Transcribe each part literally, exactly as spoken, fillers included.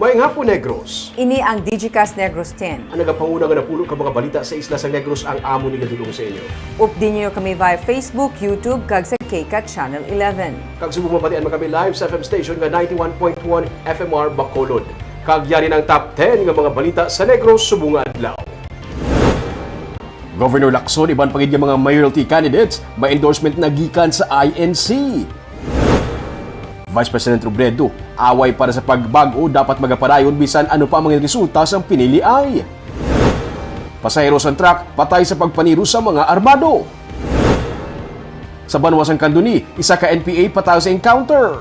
Maayong hapon, Negros. Ini ang Digicast Negros ten. Ang nagapanguna nga napulo ka mga balita sa isla sa Negros ang amon igadul-ong sa inyo. Updi niyo kami via Facebook, YouTube, kag sa KCAT Channel eleven. Kag subong mabatian man kami live sa F M station nga ninety-one point one F M R Bacolod. Kag yari na ang top ten nga mga balita sa Negros subong nga adlaw. Governor Lacson, iban pa gid nga mga mayoralty candidates, may endorsement na gikan sa I N C. Vice President Robredo, away para sa pagbag-o dapat magapadayon bisan ano pa ang mga resulta sang piniliay. Pasahero sang truck patay sa pagpaniro sa mga armado. Sa banwa sang Candoni, isa ka N P A patay sa encounter.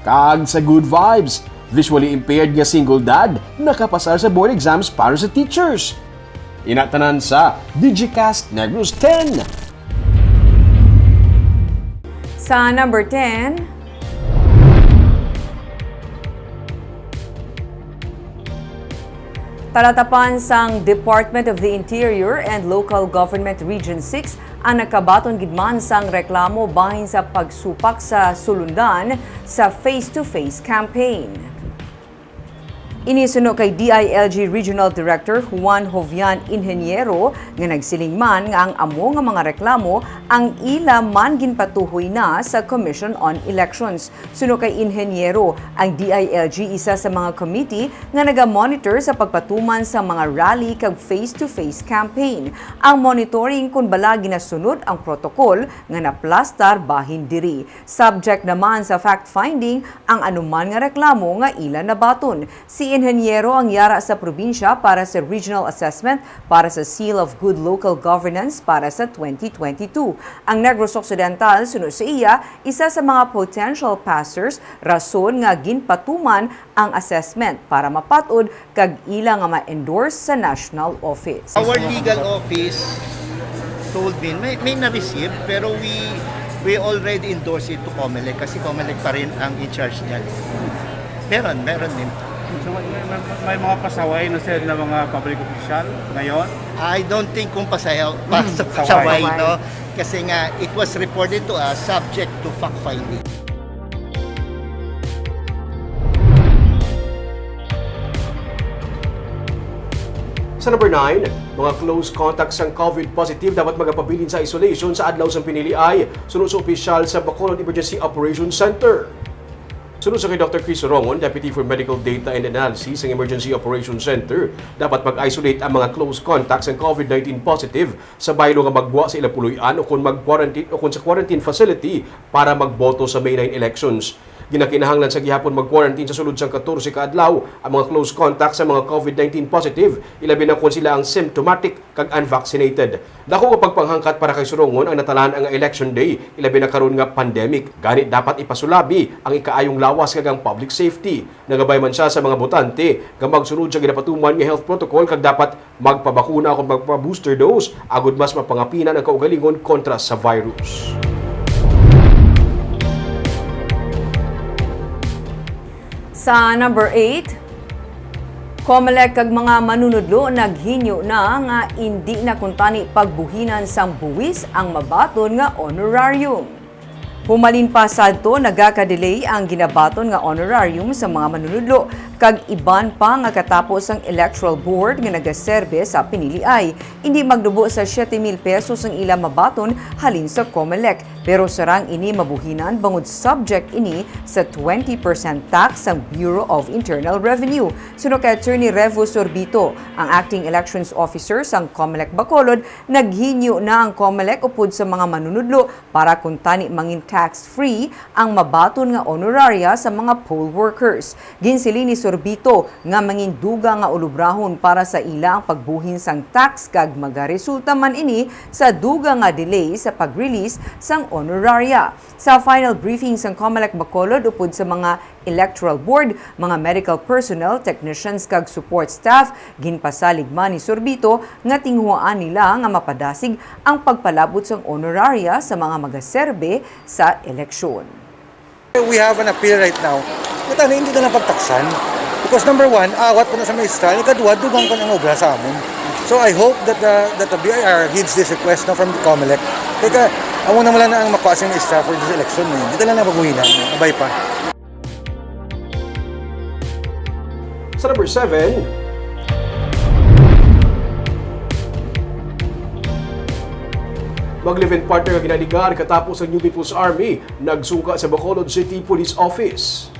Kag sa good vibes, visually impaired nga single dad nakapasar sa board exams para sa teachers. Ina tanan sa Digicast Negros ten. Sa number ten, talatapan sang Department of the Interior and Local Government Region six ang nakabaton gid man sang reklamo bahin sa pagsupak sa sulundan sa face-to-face campaign. Ini suno kay D I L G Regional Director Juan Jovian Ingeniero, nga nagsiling man nga ang amo nga mga reklamo ang ila man ginpatuhoy na sa Commission on Elections. Suno kay Ingeniero, ang D I L G isa sa mga committee nga naga-monitor sa pagpatuman sa mga rally kag face-to-face campaign. Ang monitoring kon bala ginasunod ang protocol nga naplastar bahin diri. Subject naman sa fact-finding ang anuman nga reklamo nga ila nabaton. Si Ingeniero ang yara sa probinsya para sa regional assessment para sa Seal of Good Local Governance para sa twenty twenty-two. Ang Negros Occidental, suno sa iya, isa sa mga potential passers, rason nga ginpatuman ang assessment para mapat-od kag ila nga ma-endorse sa national office. Our legal office told me, may, may na-receive, pero we we already endorse it to Comelec kasi Comelec pa rin ang in charge niyan. Meron, meron din. So, may, may, may mga pasaway na sir na mga public official ngayon? I don't think kung pasayaw, pas, pasaway, no? Kasi nga, it was reported to us subject to fact-finding. Sa number nine, mga close contacts sang COVID positive dapat magapabilin sa isolation sa adlaw sang piniliay, suno sa opisyal sa Bacolod Emergency Operations Center. Suno sa kay Doctor Chris Rongon, Deputy for Medical Data and Analysis sang Emergency Operations Center, dapat mag-isolate ang mga close contacts sang COVID nineteen positive sa baylo nga maggwa sa ila puloy-an o kon mag-quarantine o kon sa quarantine facility para magboto sa May nine elections. Ginakinahanglan sa gihapon mag-quarantine sa sulod sang katorse ka adlaw ang mga close contacts sa mga COVID nineteen positive, ilabi na kon sila ang symptomatic kag unvaccinated. Dako nga pagpanghangkat para kay Surongon ang natalaan nga election day, ilabi na karon nga pandemic. Gani dapat ipasulabi ang ikaayong lawas kag ang public safety. Nagabay man sia sa mga botante nga magsunod sa ginapatuman nga health protocol kag dapat magpabakuna kon magpa-booster dose agod mas mapangapinan ang kaugalingon kontra sa virus. Sa number eight, Comelec kag mga manunudlo naghinyo na nga indi na kuntani pagbuhinan sang buwis ang mabaton nga honorarium. Humalin pa sadto, nagaka-delay ang ginabaton nga honorarium sa mga manunudlo kag iban pa nga katapos ang Electoral Board nga nagaserbe sa piniliay. Indi magnubo sa siyete mil pesos ang ila mabaton halin sa Comelec, pero sarang ini mabuhinan bangod subject ini sa twenty percent tax sang Bureau of Internal Revenue. Suno kay Attorney Revo Sorbito, ang Acting Elections Officer sang Comelec Bacolod, naghinyo na ang Comelec upod sa mga manunudlo para kuntani mangin tax-free ang mabaton nga honoraria sa mga poll workers. Ginsiling ni Sorbito nga mangin dugang nga ulobrahon para sa ila ang pagbuhin sang tax kag magaresulta man ini sa dugang nga delay sa pag-release sang honoraria. Sa final briefing sang Comelec Bacolod upod sa mga Electoral Board, mga medical personnel, technicians kag support staff, ginpasalig man ni Sorbito nga tinguhaan nila nga mapadasig ang pagpalabot sang honoraria sa mga magaserbe sa eleksyon. We have an appeal right now. But ano, hindi na lang pagtaksan. Because number one, awat pa na sa maestra. Ikadua, dugang pa ang obra sa amon. So I hope that the, that the B I R heeds this request, no, from the Comelec. Kaya amo na lang na ang makuha sa maestra for this election. Eh. Hindi na lang nabaguhin na. Abay pa. Sa number seven, mag-live-in partner nga ginaligar katapos ang New People's Army nagsungka sa Bacolod City Police Office.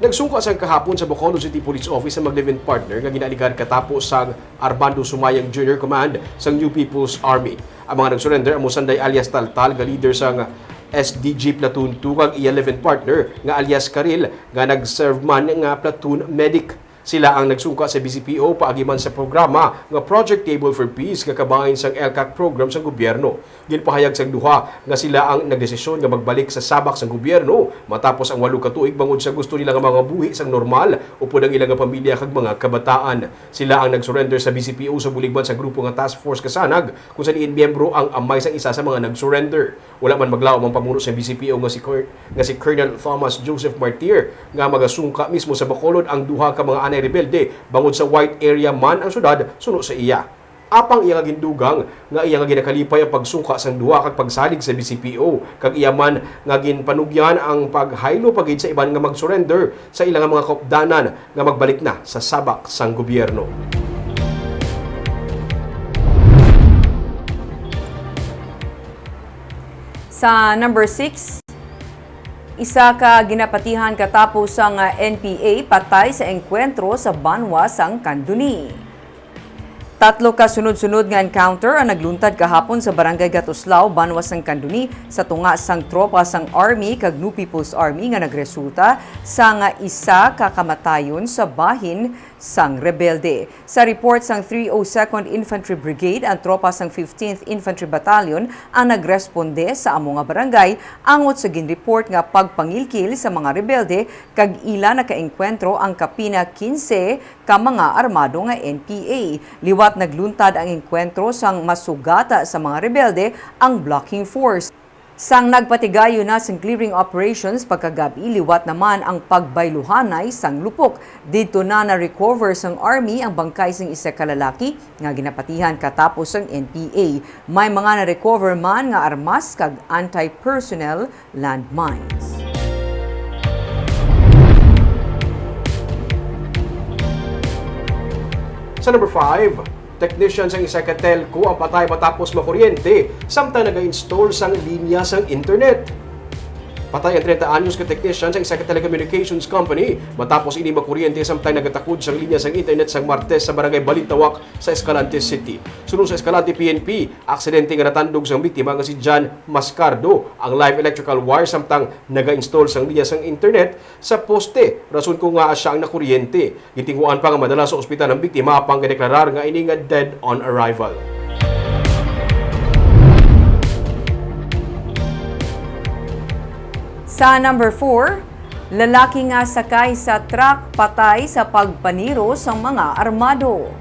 Nagsungka sang kahapon sa Bacolod City Police Office ang mag-live-in partner nga ginaligar katapos sang Armando Sumayang Junior Command sang New People's Army. Ang mga nag-surrender amo sanday alias Taltal nga leader sang S D G Platoon two kag iya live-in partner nga alias Karil nga nag-serve man nga platoon medic. Sila ang nagsungka sa B C P O paagi man sa programa nga Project Table for Peace nga kabahin sang ELCAC program sang gobyerno. Ginpahayag sang duha nga sila ang nagdesisyon nga magbalik sa sabak sang gobyerno matapos ang walo ka tuig bangod sa gusto nila nga mangabuhi sang normal upod ang ila nga pamilya kag mga kabataan. Sila ang nag-surrender sa B C P O sa bulig man sa grupo nga Task Force Kasanag, kung sa diin miyembro ang amay sang isa sa mga nag-surrender. Wala man maglaom ang pamuno sa B C P O nga si Col-, nga si Colonel Thomas Joseph Martir nga magasungka mismo sa Bacolod ang duha ka mga anay rebelde bangod sa white area man ang syudad suno sa iya. Apang iya nga gindugang nga iya nga ginakalipay ang pagsungka sang duha kag pagsalig sa B C P O, kag iya man nga ginpanugyan ang paghaylo pa gid sa iban nga mag-surrender sa ila nga mga kaupdanan nga magbalik na sa sabak sang gobyerno. Sa number six, isa ka ginapatihan katapos sang N P A patay sa engkwentro sa banwa sang Candoni. Tatlo ka sunod-sunod nga encounter ang nagluntad kahapon sa Barangay Gatuslao, banwa sang Candoni, sa tunga sang tropa sang Army kag New People's Army nga nagresulta sang isa ka kamatayon sa bahin sang rebelde. Sa report sang three oh second Infantry Brigade, ang tropa sang fifteenth Infantry Battalion ang nagresponde sa amo nga barangay angot sa ginreport nga pagpangilkil sa mga rebelde kag ila nakaengkwentro ang kapina quince ka mga armado nga N P A. Liwat nagluntad ang engkwentro sang masugata sa mga rebelde ang blocking force. Sang nagpatigayon na sang clearing operations pagkagabi, liwat naman ang pagbayluhanay sang lupok. Didto na na-recover sang Army ang bangkay sang isa ka lalaki nga ginapatihan katapos sang N P A. May mga na-recover man nga armas kag anti-personnel landmines. Sa number five, technician sang isa ka telco ang patay matapos makuryente samtang naga-install sang linya sang internet. Patay ang treinta anyos ka technician sa isa ka telecommunications company matapos ini makuryente samtang nagatakod sang linya sang internet sang Martes sa barangay Balintawak sa Escalante City. Suno sa Escalante P N P, aksidente nga natandog sang biktima nga si John Mascardo ang live electrical wire samtang naga-install sang linya sang internet sa poste, rason kon ngaa sia ang nakuryente. Gintinguhaan pa nga madala sa ospital ang biktima apang gideklarar nga ini nga dead on arrival. Sa number four, lalaki nga sakay sa truck patay sa pagpaniro sang mga armado.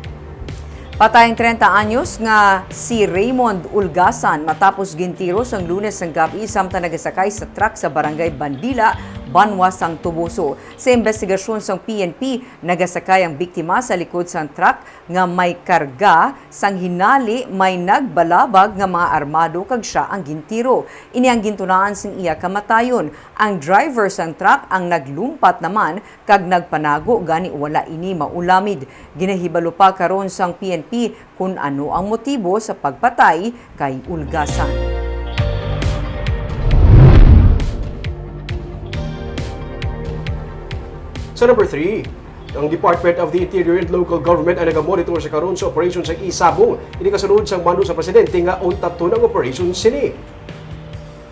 Patay ang treinta anyos nga si Raymond Ulgasan matapos gintiro sang Lunes sang gab-i samtang nagasakay sa truck sa Barangay Bandila, Banwa sang Toboso. Sa imbestigasyon sang P N P, nagasakay ang biktima sa likod sang truck nga may karga, sang hinali may nagbalabag nga mga armado kag sia ang gintiro. Ini ang gintunaan sang iya kamatayon. Ang driver sang truck ang naglumpat naman kag nagpanago, gani wala ini maulamid. Ginahibalo pa karon sang P N P kon ano ang motibo sa pagpatay kay Ulgasan. Sa number three, ang Department of the Interior and Local Government ang nagamonitor sa karon sa operasyon sa Isabong. Ini kasunod sang mando sa presidente nga untaton ang operasyon sini.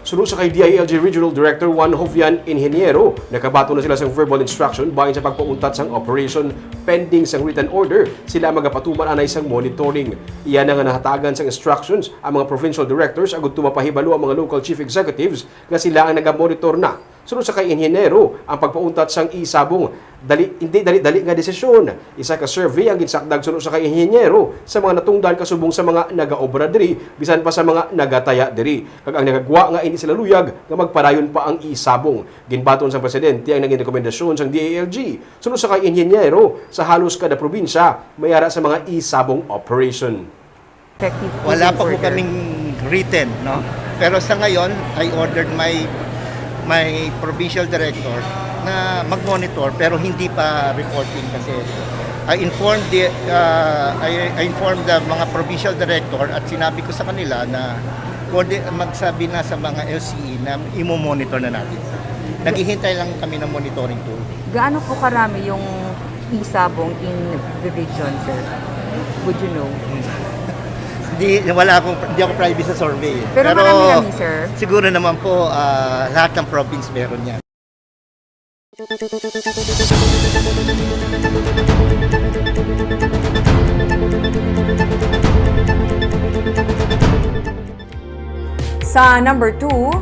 Suno sa kay D I L G Regional Director Juan Jovian Ingeniero, nakabaton na sila sang verbal instruction bahin sa pagpauntat sang operation. Pending sang written order, sila ang magapatuman anay sang monitoring. Iya na nga nahatagan sang instructions ang mga provincial directors agud to mapahibalo ang mga local chief executives nga sila ang nagamonitor na. Suno sa kay Ingeniero, ang pagpauntat sang Isabong dali, hindi dali-dali nga desisyon. Isa ka survey ang ginsakdag suno sa kay Ingeniero sa mga natungdan kasubong sa mga nagaobra diri, bisan pa sa mga nagataya diri. Kag ang nagagwa nga hindi sila luyag nga magpadayon pa ang Isabong. Ginbaton sang presidente ang naging rekomendasyon sang D I L G. Suno sa kay Ingeniero, sa halos kada probinsya, may ara sa mga Isabong operation. Wala pa po kaming written, no? Pero sa ngayon, I ordered my, my provincial director Na mag-monitor, pero hindi pa reporting kasi I informed the, ah, I, I informed the mga provincial director at sinabi ko sa kanila na kundi magsabi na sa mga L C E na imo-monitor na natin. Naghihintay lang kami ng monitoring tool. Gaano po karami yung isabong in the region, sir? Would you know? Hindi, wala akong, hindi ako privy sa survey. Pero marami kami, sir. Siguro naman po, ah, lahat ng province meron yan. Sa number two,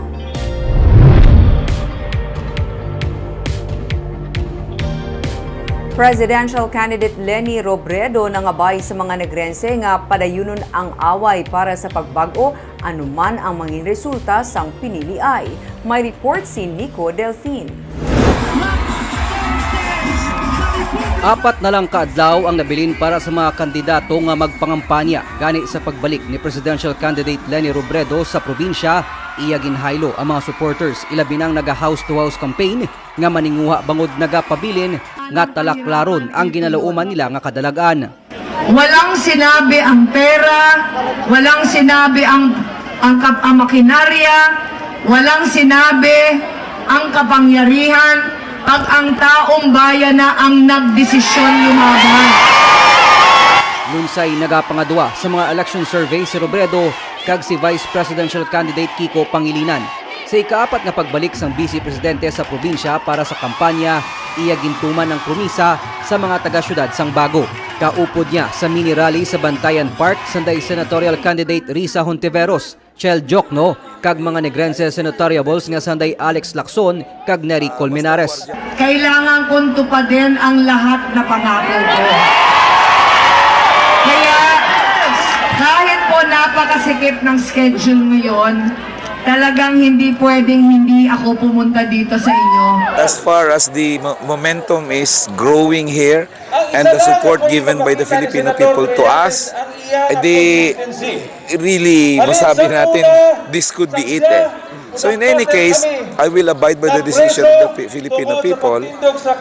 presidential candidate Leni Robredo nangabay sa mga Negrense nga padayunon ang away para sa pagbag-o anuman ang mangin resulta sang piniliay. May report si Nico Delfin. Apat na lang ka adlaw ang nabilin para sa mga kandidato nga magpangampanya gani sa pagbalik ni presidential candidate Leni Robredo sa probinsya. Iya ginhaylo ang mga supporters, ilabi nang naga house-to-house campaign, nga maninguha bangod nagapabilin nga talaklaron ang ginaluoman nila nga kadalagan. Walang sinabi ang pera, walang sinabi ang, ang kap-, ang makinarya, walang sinabi ang kapangyarihan pag ang taong bayan na ang nagdesisyon lumaban. Lunsay nagapangadwa sa mga election survey si Robredo kag si Vice Presidential Candidate Kiko Pangilinan. Sa ikaapat nga pagbalik sang Bise Presidente sa probinsya para sa kampanya, iya gintuman ang promisa sa mga taga-siyudad sang Bago. Kaupod niya sa mini rally sa Bantayan Park sanday senatorial candidate Risa Hontiveros, Chel Diokno, kag mga Negrense senatoriables nga sanday Alex Lacson kag Nery Colmenares. Kailangan kong tupadin ang lahat na pangako ko. Kaya, kahit po napakasikip ng schedule ngayon, talagang hindi pwedeng hindi ako pumunta dito sa inyo. As far as the mo-, momentum is growing here and the support given by the Filipino people to us, eh, di really masabi natin, this could be it eh. So in any case, I will abide by the decision of the Fi-, Filipino people,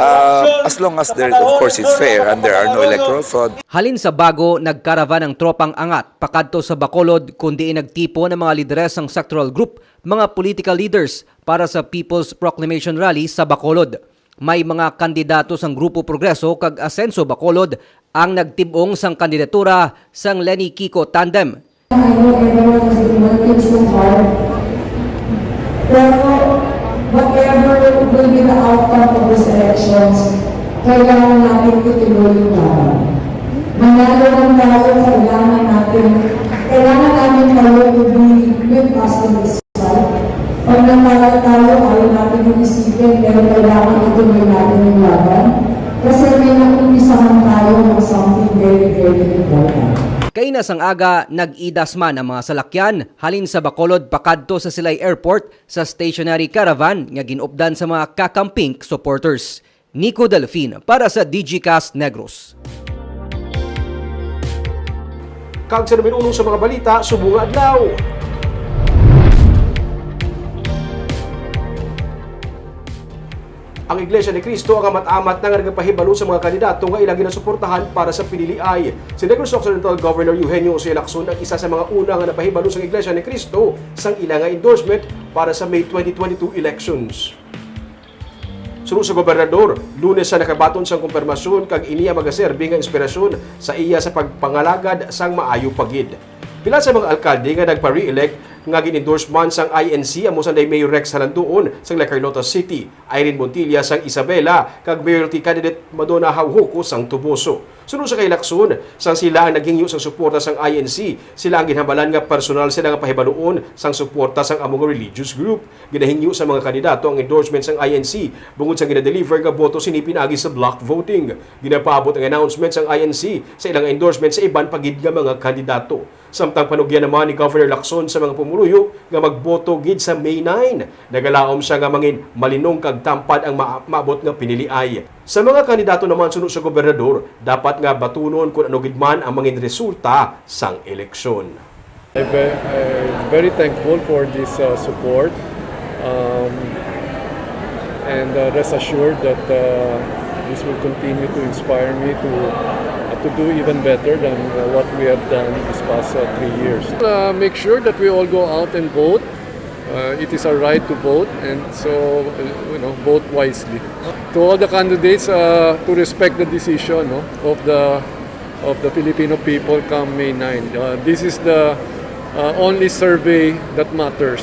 uh, as long as there, of course, it's fair and there are no electoral fraud. Halin sa Bago, nagkaravan ang Tropang Angat pakadto sa Bacolod, kun diin nagtipon ang mga lideres sang sectoral group, mga political leaders para sa People's Proclamation Rally sa Bacolod. May mga kandidato sang Grupo Progreso kag Asenso Bacolod ang nagtib-ong sang kandidatura sang Leni Kiko tandem. I know everyone has been working so hard. Pero whatever will be the outcome of these elections, kailangan natin ituloy yung laban. Manalo man tayo, kailangan natin, kailangan namin kayo to be with us in this fight. Pag natalo tayo, ayaw natin yung isipin, pero kailangan ituloy natin yung laban. Kasi may naumpisahan tayo ng something very, very important. Kaina sang aga, nag-idas man ang mga salakyan halin sa Bacolod pakadto sa Silay Airport sa stationary caravan nga gin-updan sa mga Kakampink supporters. Nico Delfin para sa Digicast Negros. Kag sa numero uno sa mga balita subong nga adlaw. Ang Iglesia ni Cristo ang amat-amat na nga nagapahibalo sa mga kandidato nga ila ginasuportahan para sa piniliay. Si Negros Occidental Governor Eugenio Jose Lacson ang isa sa mga una nga napahibalo sang Iglesia ni Cristo sang ila nga endorsement para sa May twenty twenty-two elections. Suno sa gobernador, Lunes sa nakabaton sang kumpirmasyon kag ini ang magaserbi nga inspirasyon sa iya sa pagpangalagad sang maayo pa gid. Pila sa mga alkalde nga nagpa-re-elect nga gin-endorse man sang I N C amo sanday Mayor Rex Halandoon sang La Carlota City, Irene Montilla sang Isabela, kag Mayoralty candidate Madonna Jaujoco sang Toboso. Suno sa kay Lacson, sang sila ang naghingyo sang suporta sang I N C, sila ang ginhambalan nga personal sila nga pahibaluon sang suporta sang amo nga religious group. Ginahingyo sa mga kandidato ang endorsement sang I N C bungod sa gina-deliver nga boto sini pinaagi sa block voting. Ginapaabot ang announcement sang I N C sa ilang endorsement sa iban pa gid nga mga kandidato. Samtang panugyan naman ni Governor Lacson sa mga pumuluyo nga magboto gid sa May nine, nagalaom siya nga mangin malinong kag tampad ang ma-, maabot nga piniliay. Sa mga kandidato naman suno sa gobernador, dapat nga batunon kon ano gid man ang mangin resulta sang eleksyon. I'm ve-, I'm very thankful for this, uh, support. Um, And uh, rest assured that uh, this will continue to inspire me to uh, to do even better than uh, what we have done these past uh, three years. Uh, make sure that we all go out and vote. Uh, it is our right to vote, and so uh, you know, vote wisely. To all the candidates, uh, to respect the decision, no, of the of the Filipino people come May nine. Uh, this is the uh, only survey that matters.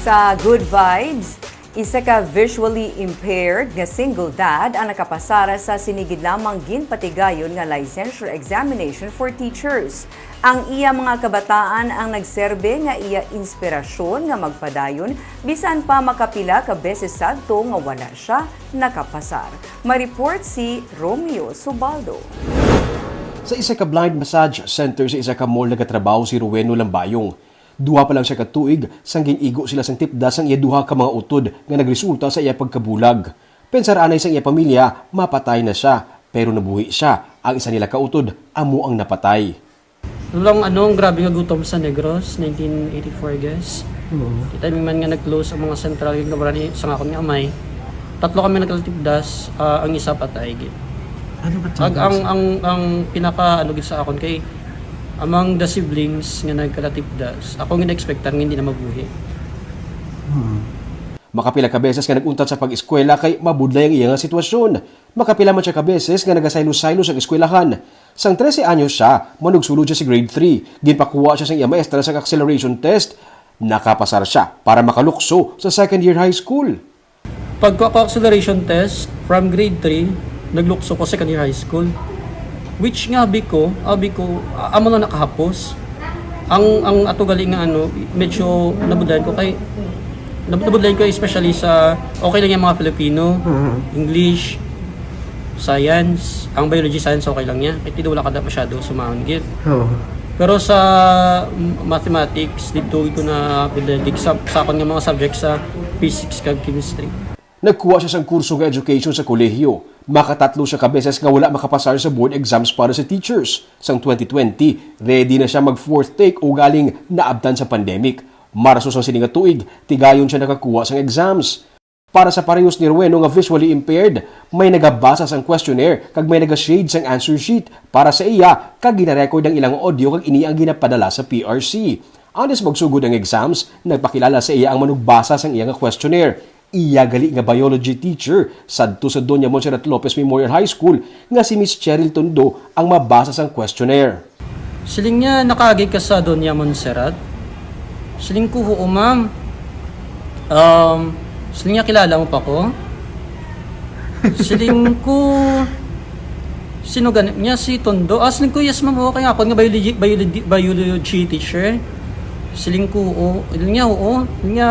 Sa Good Vibes, isa ka visually impaired nga single dad ang nakapasar sa sini gid lamang ginpatigayon nga licensure examination for teachers. Ang iya mga kabataan ang nagserbe nga iya inspirasyon nga magpadayon, bisan pa makapila ka beses sadto nga wala sia nakapasar. May report si Romeo Subaldo. Sa isa ka blind massage center sa isa ka mall nagatrabaho si Roweno Lambayong. Duha pa lang siya ka tuig sang gin-igo sila sang tipdas sang iya duha ka mga utod nga nagresulta sa iya pagkabulag. Pensar anay sang iya pamilya, mapatay na siya, pero nabuhi siya. Ang isa nila ka utod amo ang napatay. Walang ano, ang grabe nga gutom sa Negros, nineteen eighty-four, I guess. Oo. Di timing man nga nag-close ang mga sentral, yung kabarani sa akon nga amay. Tatlo kami nagkalatipdas, ah, ang isa patay gid. Ano ba Ag, ang, ang, ang pinaka ano gid sa akon kay among the siblings nga nagkalatipdas, ako nga na-expectar nga hindi na mabuhi. Hmm. Makapila ka beses nga nag-untat sa pag-eskwela kay mabudlay ang iya nga sitwasyon. Makapila man siya ka beses nga nagasaylo-saylo sa eskwelahan. Sang trese anyos siya, manugsulod siya sa grade three. Ginpakuha siya sang iya maestra sang acceleration test. Nakapasar siya para makalukso sa second year high school. Pagkuha ko acceleration test from grade three, naglukso ko second year high school. Which nga abi ko, abi ko, amo na nakahapos. Ang ang ato gali nga ano, medyo nabudlayan ko kay nab- nabudlayan ko especially sa okay lang yung mga Filipino, English, science, ang biology science okay lang niya. Kay tido wala ka da masyado sumahon gid. Oo. Pero sa mathematics, dito ko na bidlagig sa, sa akon nga mga subjects sa physics kag chemistry. Nagkuha siya sang kurso nga education sa kolehiyo. Makatatlo siya ka beses nga wala makapasar sa board exams para sa teachers. Sang twenty twenty, ready na siya mag fourth take ugaling naabtan sa pandemic. Marso sang sini nga tuig, tigayon siya nakakuha sang exams. Para sa parehos ni Rueno nga visually impaired, may nagabasa sang questionnaire kag may naga-shade sang answer sheet para sa iya kag gina-record ang ilang audio kag ini ang ginapadala sa P R C. Antes magsugod ang exams, nagpakilala sa iya ang manugbasa sang iya nga questionnaire. Iya gali nga biology teacher sadto sa Doña Montserrat Lopez Memorial High School nga si Miss Cheryl Tondo ang mabasa sang questionnaire. Siling niya, "Nakaagi ka sa Doña Montserrat?" Siling ko, "Oo, ma'am." Um, siling niya, "Kilala mo pa ko?" Siling ko, "Sino gani?" Niya, "Si Tondo." Ah, siling ko, "Yes, ma'am. Oo, kay nga ako nga biology, biology, biology teacher." Siling ko, "Oo." Siling niya, "Oo." Siling niya,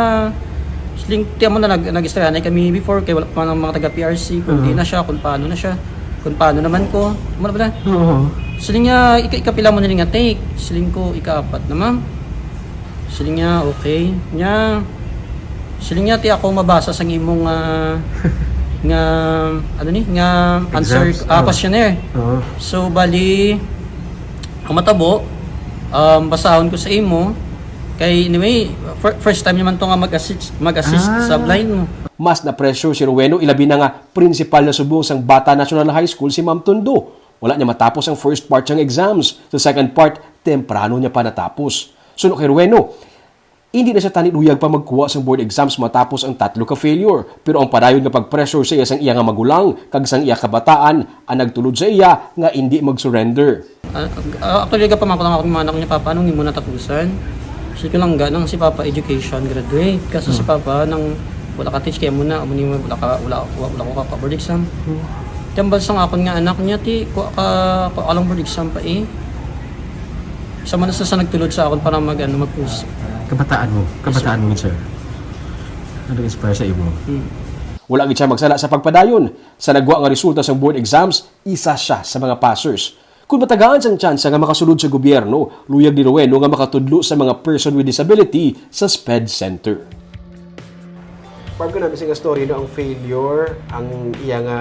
siling, tiyan mo na nag, nag-istoryanay kami before, kay wala pa man ang mga taga P R C, kung di na siya, kung paano na siya, kung paano naman ko. Ano ba na? Oo. Siling niya, "Ika, ikapila mo na nga take?" Siling ko, "Ikaapat na, ma'am." Siling niya, "Okay." Niya, siling niya, "Ti ako mabasa sang imong, ah, nga, ano ni, nga answer, Exams? ah, Oh. Questionnaire." Oo. So, bali, ang matabo, um, basahon ko sa imo. Kay anyway, fir- first time naman to nga mag-assist, mag-assist Ah. sa blind mo. Mas na-pressure si Rueno, ilabi na nga principal na subong sang Bata National High School si Ma'am Tondo. Wala niya matapos ang first part sang exams. Sa second part, temprano niya pa natapos. Suno kay Rueno, hindi na siya tani luyag pa magkuha sang board exams matapos ang tatlo ka failure. Pero ang padayon nga pag-pressure sa iya sang iya nga magulang kag sang iya kabataan ang nagtulod sa iya nga indi mag-surrender. Ah, ah, actually, gapamangkot lang ako ng mga anak niya, "Papa, anong imo natapusan?" Siling ko lang, "Ga, nang si Papa education graduate. Kaso si Papa, nang wala ka teach, kaya mo na, amo ni mo, wala ka, wala, wala, wala ko ka board exam." Tambal sang akon nga anak niya, "Ti, kuha ka, kuha ka lang board exam pa eh." Sa manas na sa nagtulod sa akon para mag, ano, mag-push. Kabataan mo, kabataan mo, sir. Ano inspire sa imo? Hmm. Wala gid siya magsala sa pagpadayon. Sa nagwa nga resulta sang board exams, isa siya sa mga passers. Kung matagaan sang tsansa nga makasulod sa gobyerno, luyag ni Rueno nga makatudlo sa mga person with disability sa SPED Center. Pag ko namin nga story, no, ang failure, ang iya nga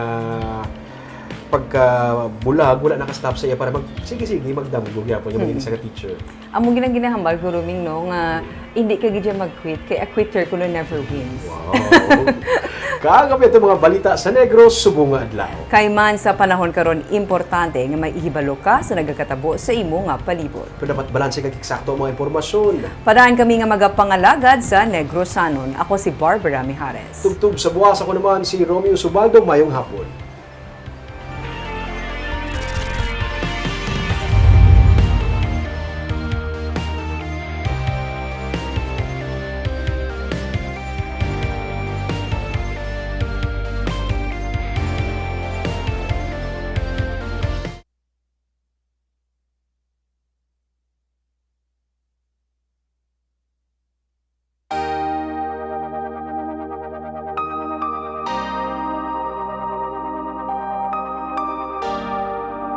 pagkabulag, wala nakastop sa iya para mag, sige, sige, magdamgo gyapon nga maging Mm. isa ka teacher. Amo gyud ang ginahambal, Guro Ming, no, nga hindi ka gid siya mag-quit, kay a quitter kuno never wins. Wow. Kag ang mga balita sa Negros subong nga adlaw. Kay man sa panahon karon, importante nga may ihibalo ka sa nagakatabo sa imo nga palibot. Pero dapat balanse kag eksakto ang mga impormasyon. Padaan kami nga magapangalagad sa Negrosanon. Ako si Barbara Mijares. Tubtob sa buwas, ako naman si Romeo Subaldo. Mayong hapon.